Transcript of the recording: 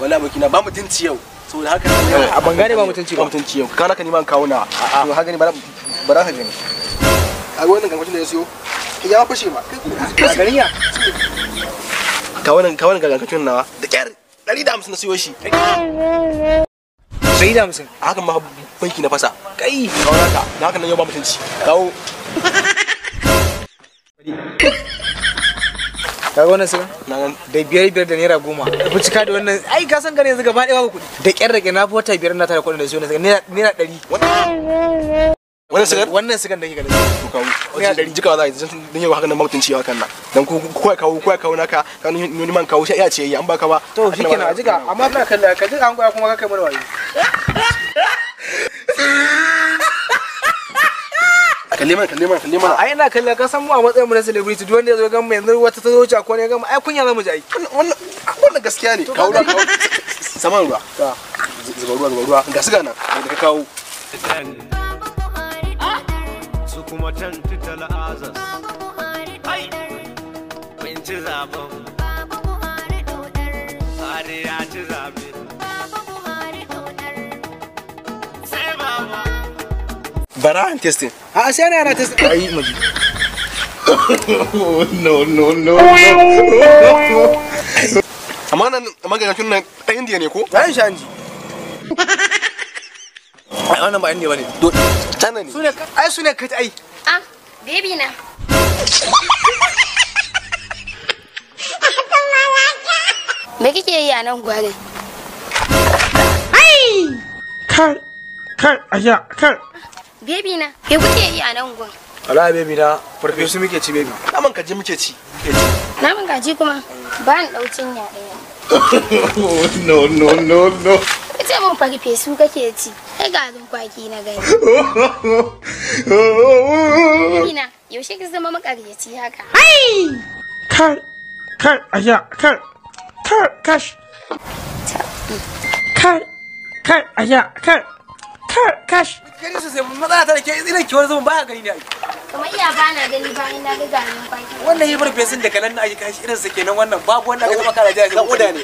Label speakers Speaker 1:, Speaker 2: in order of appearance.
Speaker 1: Wallahi abokina ba mutunci yau. Saboda haka
Speaker 2: A ban gane ba mutunci ba.
Speaker 1: Ba mutunci yau. Ka naka ni ma kawo na. To haka ni ba ba ka gani. A wannan gangan da ya siyo. Ya fashe ma.
Speaker 2: A garin ya.
Speaker 1: Ka wannan gangan nawa da kyar 150 na siyo shi.
Speaker 2: 150.
Speaker 1: A hakan ma banki na fasa.
Speaker 2: Kai.
Speaker 1: Kawo naka. Na hakan nan yau ba mutunci. Kawo.
Speaker 2: Kaga wannan sigan?
Speaker 1: Na gan
Speaker 2: Da 5 da naira 10. Ku cika da wannan. Ai ka san gane yanzu gaba ɗaya babu kuɗi. Da kyar da kyar na fi wata 5 na tara kuɗin da siyo na sigan. Naira 100.
Speaker 1: wannan sigar?
Speaker 2: Wannan sigan da kike ganin.
Speaker 1: To kawo.
Speaker 2: Naira 100.
Speaker 1: Jikawa za a yi don yau hakan nan ba mutunci yau hakan nan. Dan ko kawo naka ka ni man kawo sai iya ce an baka ba.
Speaker 2: To shikenan a jika amma ina kalla ka jika an goya kuma ka kai mana wayo.
Speaker 1: Kalle mana kalle mana kalle mana.
Speaker 2: Ai ina kalla ka san mu a matsayin mu na celebrity duk wanda ya zo gan mu yanzu wata ta zo wuce ko ne gan mu ai kunya zamu ji ai.
Speaker 1: Wannan wannan gaskiya ne. Kawo ruwa kawo. Saman ruwa. Zuba ruwa zuba ruwa. Ga siga nan da ka kawo.
Speaker 3: Su kuma can tital azas. Ai! Mun ci zaben. Buhari ya ci zabe. Sai baba.
Speaker 1: Bara an testing.
Speaker 2: A sai ana yana ta ai maji.
Speaker 4: No, no, no.
Speaker 1: Amma nan amma ga nan ɗan Indiya ne ko?
Speaker 2: Zan sha anji. Ai wannan ba Indiya bane.
Speaker 1: To China ne.
Speaker 2: Sune ai sune kai ai.
Speaker 5: Ah, baby na. Me kike yi a nan gwarin?
Speaker 4: Kai, kai, aya, kai.
Speaker 5: Baby na, me kuke yi a nan gwan?
Speaker 2: Wallahi baby na farfesu muke ci baby.
Speaker 1: Naman kaji muke ci.
Speaker 5: Naman kaji kuma ba ni ɗau cinya ɗaya.
Speaker 4: No, no, no, no.
Speaker 5: Ka ce min farfesu kake ci, ai garin kwaki na gani. Baby na, yaushe ka zama makaryaci haka?
Speaker 4: Kai, kai, aya, kai. Kai, kash. Kai, kai, aya, kai. Kai, kash.
Speaker 2: Gani sosai matsala ta da ke ina ki wani zaman ba ka gani ne ai.
Speaker 5: Kamar iya ba na gani bayan na ga garin kwaki.
Speaker 2: Wannan yi farfesun da kalan na aiki kashi irinsa kenan wannan babu wanda aka taba kara jiya.
Speaker 1: Dan oda ne.